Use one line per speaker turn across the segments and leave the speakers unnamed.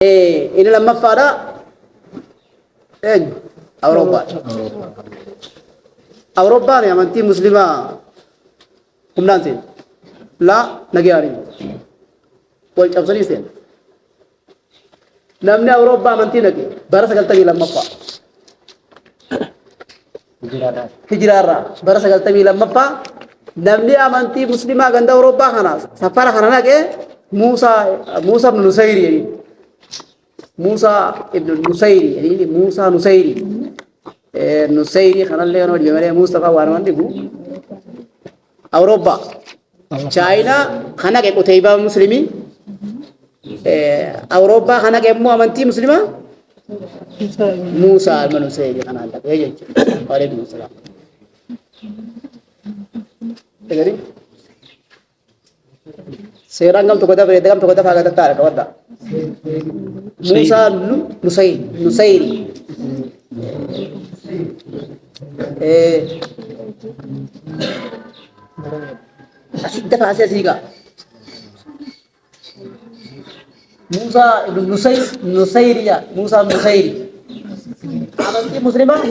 Inni lammaffaadha eenyu? Awurooppaadha. Awurooppaan amantii musliimaa humnaan seenu. Laa nagayaan wal cabsanii seenu. Namni Awurooppaa amantii naqe bara 92ffaa. Hijiraarraa bara 92ffaa namni amantii musliimaa ganda Awurooppaa kana safara kana naqe Muusaa Muusaa ibn Nusayri jedhanii. Muusaa ibn Nusayri jedhanii Muusaa Nusayri. Nusayri kanallee kan hojii malee Muustafaa waan waan dhibu. Awurooppaa Chaayinaa kan naqe Quteybaa Muslimii. Awurooppaa kan naqe immoo amantii musliimaa Muusaa ilma Nusayri kanaan dhaqee jechuudha. Waalaikum salaam. Egarii? Seeraan gam tokko dabre gam tokko dafaa gatattaadha qabadha. Muusaa Nusayri Nusayri. Asii dafa asii asii gaa. Muusaa ibn Nusayr Nusayri yaa Muusaa Nusayri. Amantii Muslimaa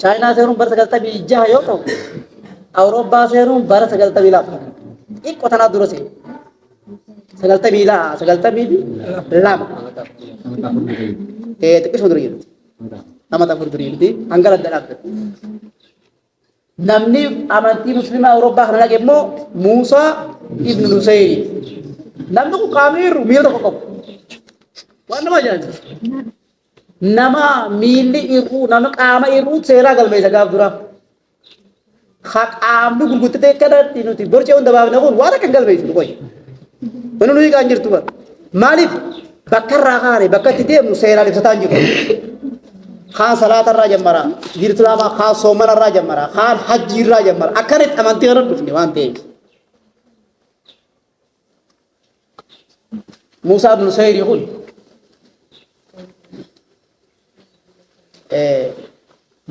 Chaayinaa seenuun bara 96 yoo ta'u Awurooppaa seenuun bara 92. Xiqqoo tanaa dura seenu. 92 92. Xiqqisuma dura jirti. Nama afur dura jirti. Hanga adda dhaabbate. Namni amantii muslimaa Awurooppaa kana dhaqe immoo Muusaa ibn Nusayri. Namni kun qaamni irru miila tokko qabu. Waan nama ajaa'ibsiisu. Nama miilli irruu nama qaama irruu seeraa galmeessa gaaf duraa. Ha qaamni gurguttatee kanatti nuti borcee hunda baafne kun waan akka hin galmeessinu qoy. Wanni nuyi kaan jirtu bara. Maaliif bakka irraa kaane bakka itti deemnu seeraan ibsataa hin jiru. Kaan salaata irraa jammara, diin islaamaa kaan soomana irraa jammara, kaan hajjii irraa jammara. Akkanatti amantii kana dhufne waan ta'eef. Muusaa ibn Nusayri kun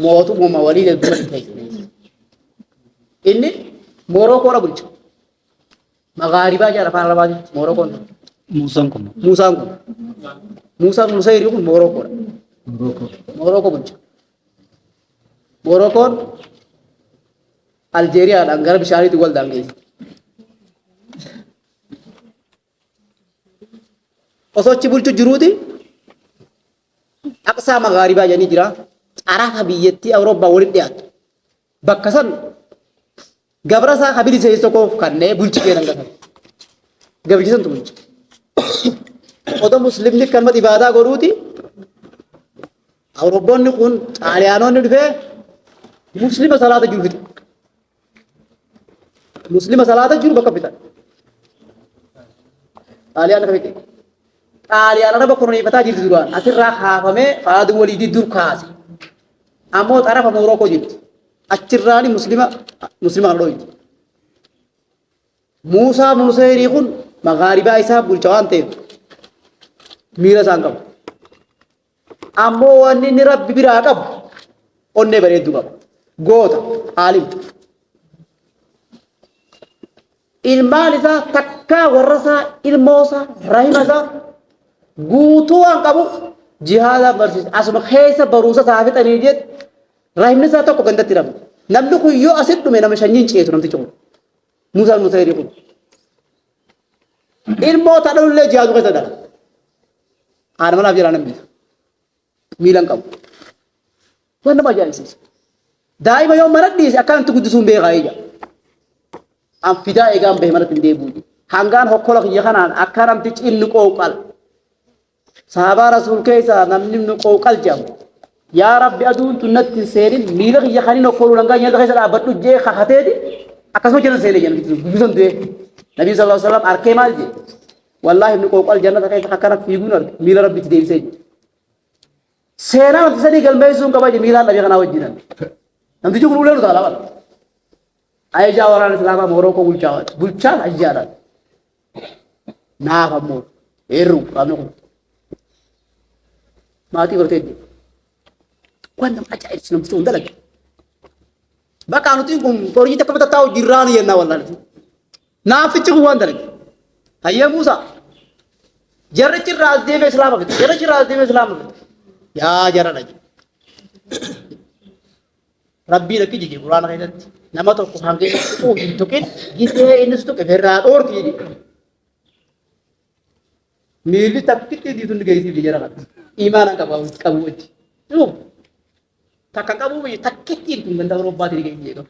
mootummaa walii dura ta'e. Inni Moorookoodha bulcha. Magaaribaa jedha afaan Arabaatti Moorokoon.
Muusaan kun.
Muusaan kun. Muusaan Nusayri kun Moorokoodha.
Morookoo.
Moorokoo bulcha. Moorokoon Aljeeriyaadhaan gara bishaaniitti wal daangeessi. Osoo achi bulchu jiruuti Aqsaa Magaaribaa jedhanii jira. Xarafa biyyattii Awurooppaa walitti dhiyaatu. Bakka san gabra isaa ka bilisa tokkoof kannee bulchi kee nan gasan. Gabrichi santu bulcha. Odoo muslimni kanuma ibaadaa godhuuti Awurooppoonni kun Xaaliyaanonni dhufee muslima salaata jiru fixe. Muslima salaata jiru bakka fixan. Xaaliyaan akka fixe. Xaaliyaan araba koloneeffataa jirti duraan. Asirraa kaafamee Khaalid Waliidii dur kaase. Ammoo xarafa Moorookoo jirti. Achirraani muslima muslima kana dhooyti. Muusaa Nusayrii kun magaaribaa isaa bulcha waan ta'eef miira isaan qabu. Ammoo wanni inni Rabbi biraa qabu onnee bareedduu qaba. Goota, aalim. Ilmaan isaa takkaa warra isaa, ilmoo isaa, rahima isaa guutuu waan qabu jihaada barsiisa. Asuma keessa barumsa isaa fixanii jedhu rahimni isaa tokko gandatti hidhama. Namni kun yoo asitti dhume nama sanyiin ceetu namtichi kun. Musaan Musayrii kun. Ilmoo tadhalullee jihaadu keessa dhala. Haadha manaaf jedhaa namni miila hin qabu. Waan nama ajaa'ibsiisu. Daa'ima yoo mana dhiise akkanatti guddisuun beekaa ija. An fidaa eegaan bahe manatti hin deebi'u. Hangaan hokkola kiyya kanaan akka namtichi inni qooqal. Sahabaa Rasuul keessaa namni inni qooqal jedhamu. Yaa Rabbi aduun tun natti hin seenin miila kiyya kan inni hokkoluu hangaa nyaata keessa dhaabbadhu jee kakateeti akkasuma jala seenee jedhan guyyaa san du'ee. Nabii sallallahu alaihi wasallam arkee maal jee? Wallaahi ibni qooqal jannata keessa akkana fiiguun arge miila rabbitti deebisee jira. Seenaa wanti sadii galmeessuun qaba jedhe miilaan dhabee kanaa wajjinan. Namtichi kun ulee utaala bara. Ajajaa waraana Islaamaa Moorookoo bulchaa bulchaan ajajaadhaan. Naaf ammoo eerru qaamni kun. Maatii godhatee jira. Waan nama ajaa'ibsiisu namtichi kun dalage. Bakka nuti kun qoryii takka tattaa'u jirraani jennaa wallaahi. Naafichi kun waan dalage. Hayyee Muusaa. Jarrichi irraa as deemee islaama fide. Jarrichi irraa as deemee islaama fide. Yaa jara dhaje. Rabbiin akki jedhe Quraana keessatti nama tokko hanga inni tuquu hin tuqin gisee inni si tuqe irraa dhoorki jedhe. Miilli takkitti diituun ni geessiif jara kana. Imaana qaba qabu wajji. Takka qabuu biyya takkittiin tun ganda Awurooppaatiin ni geessi jedhu.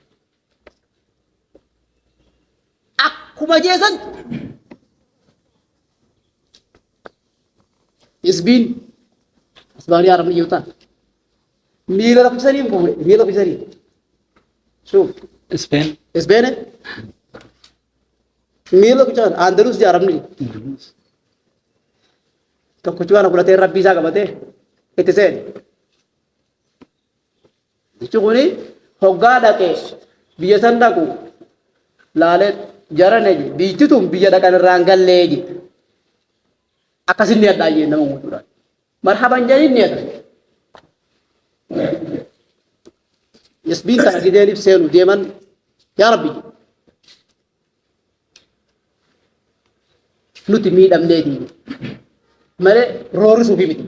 Akkuma jeesan isbiin asbaanii arabni yoo ta'an miila lakkisanii fuudhe miila lakkisanii suuf
Ispeen.
isbeene miila lakkisan Andalus jaa arabni tokkichi waan fudhatee rabbii isaa qabatee itti seene. Jechi kuni hoggaa dhaqe biyya san dhaqu laalee jarane je biyyi tun biyya dhaqan irraan gallee je. Akkasin ni adhaa jee nama guutuudhaan. Marhaban jedhin ni adhaa. Yasbiin tana gideen ibseenu deeman yaa rabbi je. Nuti miidhamneeti malee roorrisuufi miti.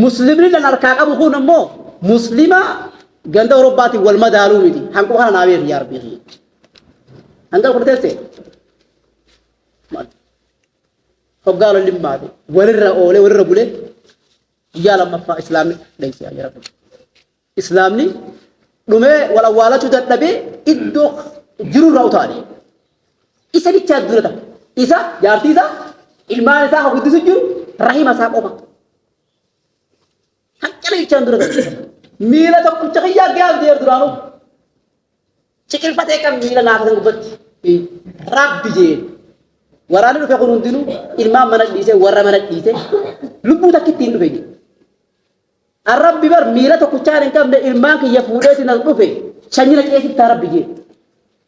Muslimni nan harkaa qabu kun ammoo muslima ganda Awurooppaatiin wal madaaluu miti. Hanquma kana naa beeki yaa Rabbii kiyya. Hanga kun teesse maal? Hoggaa lolli maate walirra oolee walirra bulee guyyaa lammaffaa islaamni dheessee yaa Rabbi. Islaamni dhumee wal awwaalachuu dadhabee iddoo jirurraa utaale. Isa bichaa dura ta'a. Isa jaartii isaa ilmaan isaa ka guddisu jiru rahima isaa qofa. Hanqina bichaan dura ta'a. Miila tokkicha kiyyaa gaaf deer duraanuu. Ciqilfatee kan miila naafa san gubbatti. Rabbi jeen. Waraanni dhufe kun hundinuu ilmaan mana dhiisee warra mana dhiisee lubbuu takkitti hin dhufe jedhe. An Rabbi bar miila tokkichaan hin qabne ilmaan kiyya fuudheetiin as dhufe sanyii na ceesiftaa Rabbi jee.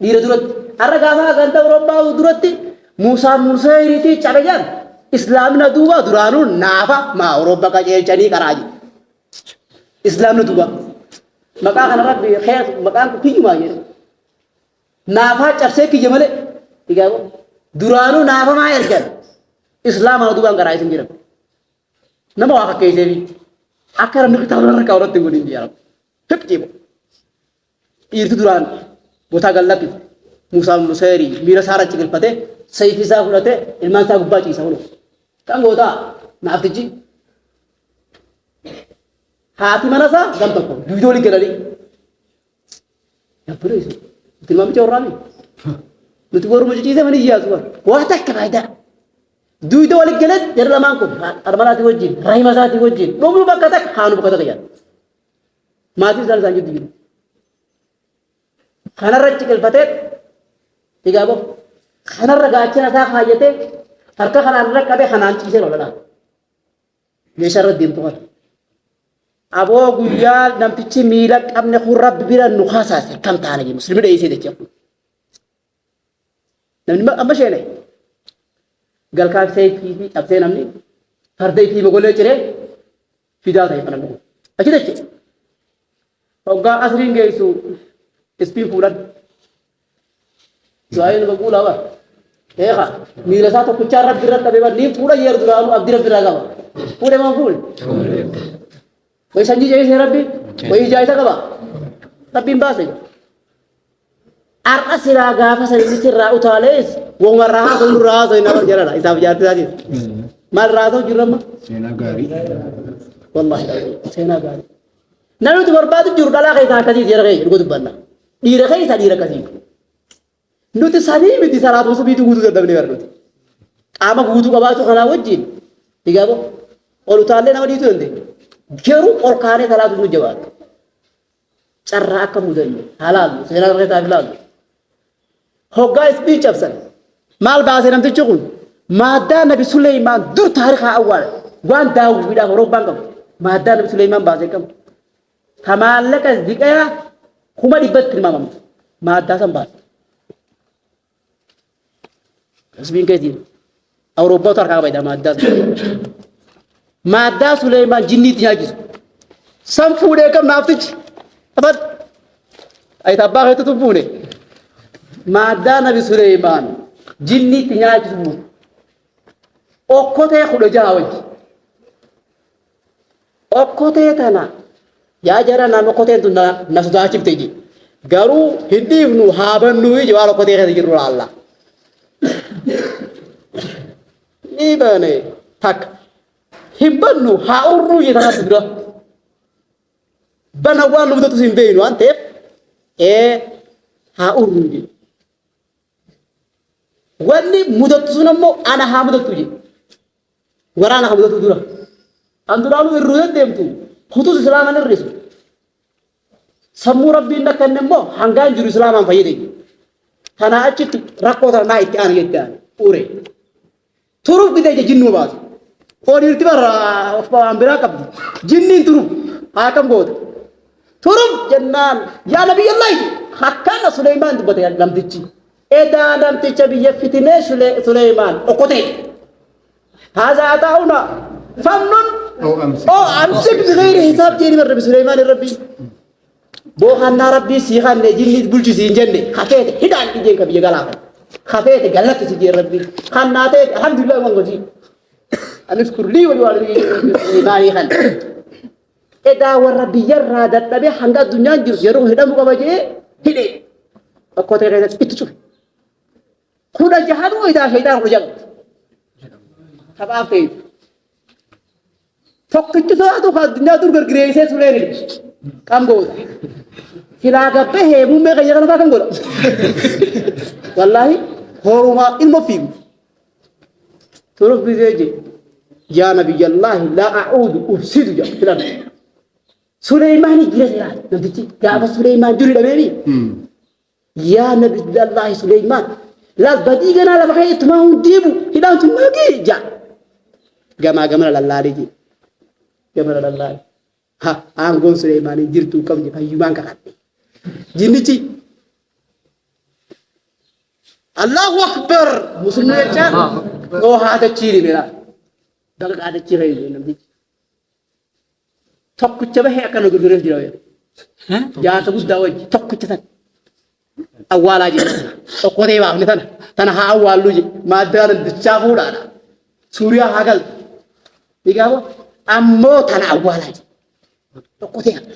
Dhiira duratti. Har'a gaafa ganda Awurooppaa duratti Muusaa Museeriitii cabe jedhan Islaamina duuba duraanuu naafa maa Awurooppaa qajeelchanii qaraa jedhe. Islaamina duuba. Maqaa kana Rabbi maqaan kun kiyyumaa jedhe. Naafaa cabsee kiyya malee. Egaa duraanuu naafa maa ergan Islaamina duubaan qaraa isin jedhama. Nama waa fakkeesseefi akka namni kitaaba irra kaa'u irratti hin godhin yaa Rabbi. Hip jedhu. Dhiirti duraan botaa gallatti Musaa Museerii miira isaa irra ciqilfatee sayfii isaa fudhatee ilmaan isaa gubbaa ciisa hulu. Kan gootaa naaftichi haati mana isaa gam tokko duudoo olii galanii. Yabbuu isin. Nuti ilmaan bicha warraami. Nuti warruma ciciisee mana iyyaasu bara. Waa takka faayidaa. Duuda wali galee jarri lamaan kun haadha manaatii wajjin rahima isaatii wajjin dhumnu bakka takka haanu bakka takka jedha. Maatiin isaan isaan jidduu jiru. Kanarra ciqilfatee egaa boo kanarra gaachana isaa kaayyatee harka kanaan irra qabee kanaan ciisee lola. Meeshaa irra deemtu kana. Aboo guyyaa namtichi miila qabne kun rabbi bira nu kaasaase akkam taana jee musliimni dheessee jecha. Namni amma sheene galkaa seetii fi cabsee namni farda ifii mogolee ciree fidaa ta'e kana dhugu. Achi jeche hoggaa asriin geessu ispiin fuudhan. Du'aayin nama guulaa bara. Eeqa miila isaa tokkichaa rabbi irra qabee bar niin fuudha yeer duraanuu abdii rabbi irraa qaba. Fuudhe moo fuudhe? Wayi sanyii ceesisee rabbi wayi ijaa isa qaba. Rabbiin baase. Har'a silaa gaafa san inni sirraa utaalees wahuma irraa haasa'u nurraa haasa'u nama jedhana isaaf jaartii isaatiif. Maal irraa haasa'u jirra amma?
Seenaa gaarii.
Wallaahi seenaa gaarii. Namni nuti barbaadu jiru dhalaa keessaa akkasii jira keenya dhuga dubbanna. Dhiira keessaa dhiira akkasii. Nuti sanii miti salaatuma subiitu guutuu dadhabnee bara nuti. Qaama guutuu qabaachuu kanaa wajjin egaa ol utaallee nama dhiituu dandeenya. Garuu ol kaanee salaatu nu jabaata. Carraa akka mudanne haa laallu seenaa irra taaf ilaallu. Hoggaa isbii cabsan maal baase namtichi kun maaddaa Nabi Suleymaan dur taarikaa awwaala waan daawwiidhaaf Awurooppaan qabu maaddaa Nabi Suleymaan baasee qabu. Ta maallaqa ziqayaa 100,000 tilmaamamtu maaddaa san baase. Isbiin keetiin Awurooppaatu harkaa qaba jedha maaddaa sun. Maaddaa Suleymaan jinniitti nyaachisu. San fuudhee kam naaftichi. Afat. Ayita abbaa keetu tun fuune. Maaddaa Nabi Suleymaan. Jinni itti nyaachisu buute. Okkotee 16 wajji. Okkotee tana yaa jara naan okkoteen tun na sodaachifte ji. Garuu hin dhiifnu haa bannuu iji waan okkotee keessa jirru laalla. Ni bane takka. Hin bannu haa urruu jee tanaatti dura. Bana waan nu mudatu hin beeknu waan ta'eef ee haa urruu jee. Wanni mudattu sun ammoo ana haa mudattu jee. Waraana haa mudatu dura. An duraanuu irruu deddeemtu kutus islaaman hir'isu. Sammuu rabbiin na kenne immoo hangaan jiru islaamaan fayyade. Kanaa achitti rakkoo tana naa itti aanu jette aanu ure. Turuuf gidee ija jinnuma baatu. Fooniirti barra waan biraa qabdi. Jinniin turuuf haa kam goota. Turuuf jennaan yaa nabiyyallahi akkana Suleymaan dubbate namtichi. Edaa namticha biyya fitinee Suleymaan okkotee. Haza ataa'una famnun
أو أمسك
oo amsik bigayri hisaab jeeni barra Suleymaan rabbi. Boohannaa rabbii sii kanne jinnis bulchisi hin jenne hafeete hidhaan ijeen ka biyya galaafan. Hafeete gallakkisi jeen rabbii. Kannaa ta'e alhamdulillah waan gosii. Anis kurlii walii waan Suleymaanii kan. Edaa warra biyyarraa dadhabee hanga addunyaan jirtu yeroo hidhamu qaba jee hidhe. Okkotee keessatti itti cufe. Kudha jahanuu idaa shayxaan 16 qabdi. Taphaaf ta'e. Tokkichi sodaatu kan addunyaa dur gargireessee suleen hidhe. Kam goota. Silaa gabbahee muummee kiyya kana fa'aa kam godha. Wallaahi horumaa ilma fiigu. Turuuf gisee je. Yaa nabiyyallaahi laa a'uudu ufsidu jedha filan. Suleymaani jira seeraa namtichi gaafa Suleymaan jiru hidhameemi. Yaa Nabiyallaahi Suleymaan laal badii ganaa lafa kee ittumaa hun deebu hidhaan tun maa gee jaa. Gamaa gamana lallaalee jee. Gamana lallaalee. Ha aangoon Suleymaan hin jirtuu qabne fayyumaan kakadhe. Jinnichi Allahu Akbar musulmi jechaan oo haadachii rimeera. Baga qaadachii fayyadu namtichi. Tokkicha bahee akka nu gurgureef jira wayya. Jaarsa guddaa wajji tokkicha tan awwaalaa jedhe. Okkotee baafne tana tana haa awwaalluu jedhe. Maaddaa namtichaa fuudhaadha. Suuriyaa haa galtu. Ni gaafa ammoo tana awwaalaa jedhe. Okkotee haqa.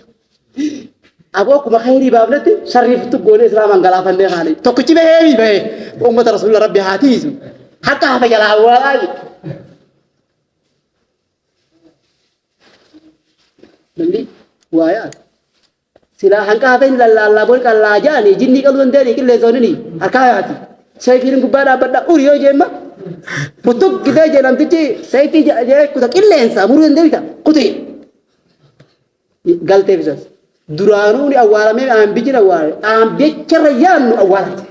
Aboo akkuma khayrii baafnetti sharrii futtu goonee islaamaan galaafannee kaane. Tokkichi bahee bahee uummata rasuula rabbi haa tiisu. Haqa hafa jalaa awwaalaa jedhe. Namni waa yaada. Silaa hanqa hafeen lallaallaa boy qallaa jaani jinnii qaluu dandeenye qilleensa onini harkaa yaati. Sayfiin gubbaa dhaabbadha uri yoo jeemma. Putuk gidee jee namtichi sayfii jee kuta qilleensa muruu dandeenya kutee. Galteef isas. Duraanuu ni awwaalamee aanbichi awwaalame. Aanbicharra yaannu awwaalate.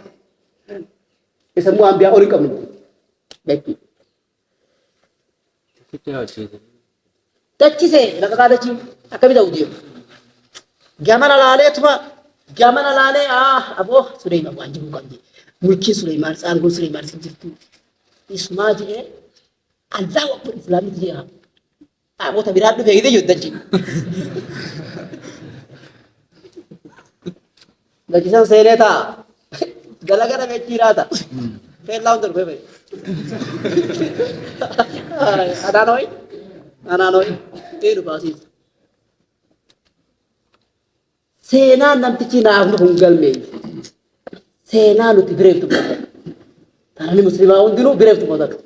Isa immoo aanbiyaa olii qabnu. Jechuudha. Dachisee lafa kaa dachii akkami ta'u deemu. Gamana laaleetuma gamana laalee ah aboo Suleymaan waan jiru qabdi. Mulkiin Suleymaan aangoon Suleymaan sin jirtu. Isumaa jedhee Allahu Akbar Islaamni jedha. Aboota biraa dhufe gidee jiru dachii. Dachisan seenee taa'a. Galagala meechiiraa ta'a. Feellaa hunda dhufee fa'i. Anaan ho'i. Anaan ho'i. Ee dhufaasiisa. Seenaan namtichi naaf nu kun galmeeyyu. Seenaa nuti bireeftu godhatan. Tanani muslimaa hundinuu bireeftu godhatu.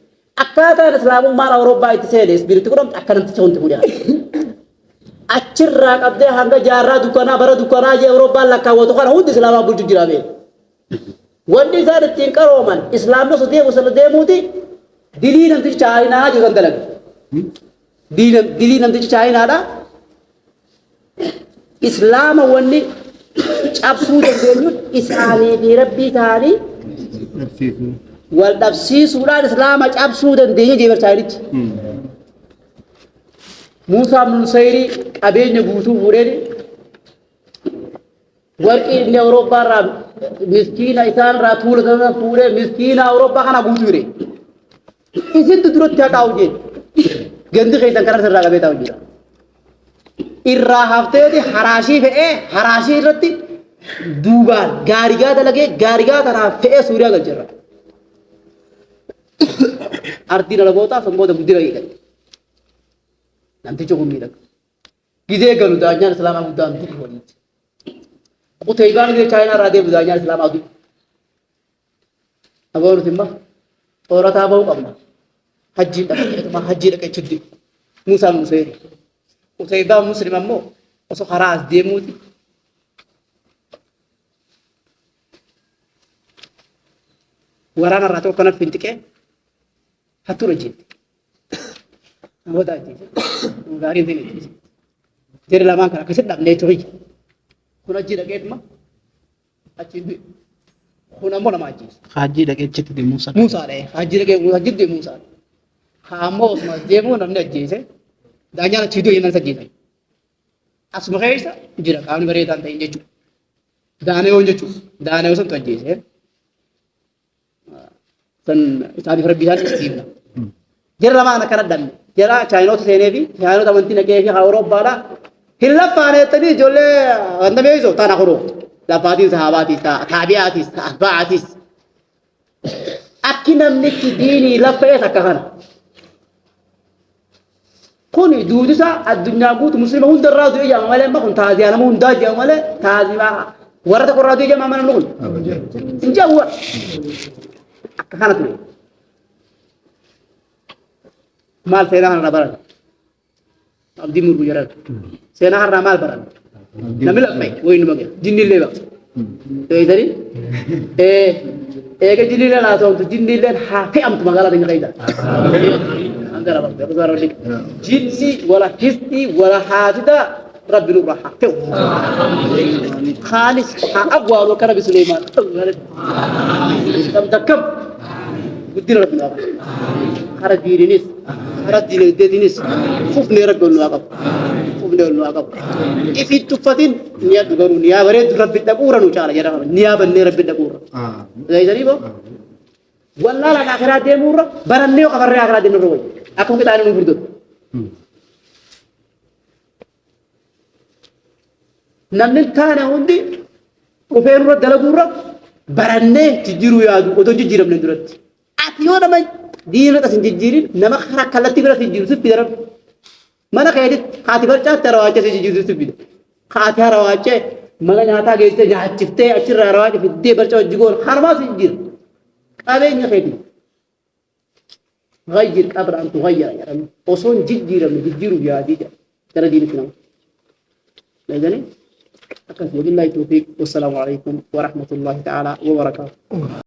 Akkaataan islaamummaan Awurooppaa itti seene ispiritti godhamte akka namticha hundi kun yaadu. Achirraa qabdee hanga jaarraa dukkanaa bara dukkanaa jee Awurooppaan lakkaawwatu kana hundi islaamaa bulchu jira beeku. Wanni isaan ittiin qarooman islaamni osoo deemu sana deemuuti dilii namtichi chaayinaa jiru san dalage. Dilii namtichi chaayinaadha. Islaama wanni cabsuu dandeenyuun isaanii fi rabbii isaanii
Dhabsiisuu.
wal dhabsiisuudhaan islaama cabsuu dandeenya jee barchaayinichi. Muusaa ibn Nusayrii qabeenya guutuu fuudheen warqii inni Awurooppaa irraa miskiina isaan irraa tuula sana fuudhee miskiina Awurooppaa kana guutuu hire. Isintu duratti haqaa hojii. Gandi keessan karaa irraa qabee taa'u jira. Irraa hafteeti haraashii fe'ee haraashii irratti duubaan gaarigaa dalagee gaarigaa tanaa fe'ee Suuriyaa galcheerra. Ardiin Arabootaa san booda guddina eegalte. Namtichi kun miidhaga. Gizee galu daanyaan Islaamaa guddaan du'e walitti. Quteybaan gizee Chaayinaa irraa deemu daanyaan Islaamaa du'e. Aboo nuti immoo xoorataa bahuu qabna. Hajjiin dhaqee hajjii dhaqee achi du'e. Muusaan Museen. Quteybaan Muslim ammoo osoo karaa as deemuuti waraana irraa tokko kana finxiqee hattuun ajjeefte. Namoota ajjeese. Nama gaarii hin ajjeese. Jarri lamaan kan akkasitti dhabnee ture. Kun hajjii dhaqeetuma achi du'e. Kun ammoo nama ajjeese.
Hajjii dhaqee achitti deemuu sana.
Muusaa dha'e. Hajjii dhaqee hajjii du'e Muusaa. Haa ammoo osuma as deemuu namni ajjeese. Daanyaan achii du'e jennaan isa ajjeesan. Asuma keessa jira qaamni bareedaan ta'in jechuudha. Daanayoon jechuudha. Daanayoo santu ajjeese. San isaaniif rabbi isaan dhiisiifna. Jara lamaan akkana dhabne. Jara chaayinoota seenee fi chaayinoota amantii naqee fi Awurooppaadha. Hin laffaane jettanii ijoollee wanta beeksisoo tana kunoo. Laffaatiin sahaabaatis taabi'aatis atba'aatis. Akki namni itti diinii laffa'es akka kana. Kun duuti isaa addunyaa guutu muslima hunda irraa du'e jedhama malee amma kun taaziyaa nama hundaa jedhama malee taaziyaa warra tokko irraa du'e jedhama amma namni kun. Hin jedhamu warra. Akka kana ture. Maal seenaa kanarraa baran? Abdii murguu jedhan. Seenaa kanarraa maal baran? Namni laffa'e wayii numa ga'e. Jinni illee baqa. Eeysanii? Eega jinni illee haasawamtu jinni illee haa fe'amtu magaalaa teenya keessa. Jinni wala histii wala haasida rabbi nurra haa fe'u. Kaanis haa awwaalu akka Nabi Suleymaan. Kam guddina rabbi nu haa qabu. Kara diininis kara diinagdeetinis fufnee rabbi ol nu haa qabu. Fufnee ol nu haa qabu. Ifin tuffatin niyaa garuu niyaa bareeddu rabbi dhaquura nu caala jedhama. Niyaa bannee rabbi dhaquura. Dhageessanii boo? Wallaalaan akiraa deemuurra barannee yoo kafarree akiraa deemnurra wayya. Akkuma qixaanii nu gurgudatu. Namni hin taane hundi dhufee nurra dalaguurra barannee jijjiiruu yaadu otoo hin jijjiiramne duratti. Ati yoo nama diina tas hin jijjiirin nama karaa kallattii bira jijjiiru sitti daran. Mana keetitti haati barcaatti harawaachee si jijjiirtu sitti fida. Haati harawaachee mana nyaataa geessitee nyaachiftee achirraa harawaachee fiddee barcaa hojii goon harmaa si jijjiira. Qabeenya keetii. Ghayyir qabla an tughayyara jedhama. Osoo hin jijjiiramne jijjiiruuf yaadii jedha. Gara diinitti nama. Dhagani akkas wabillahi tawfiiq wassalaamu alaikum warahmatullahi ta'ala wabarakaatuh.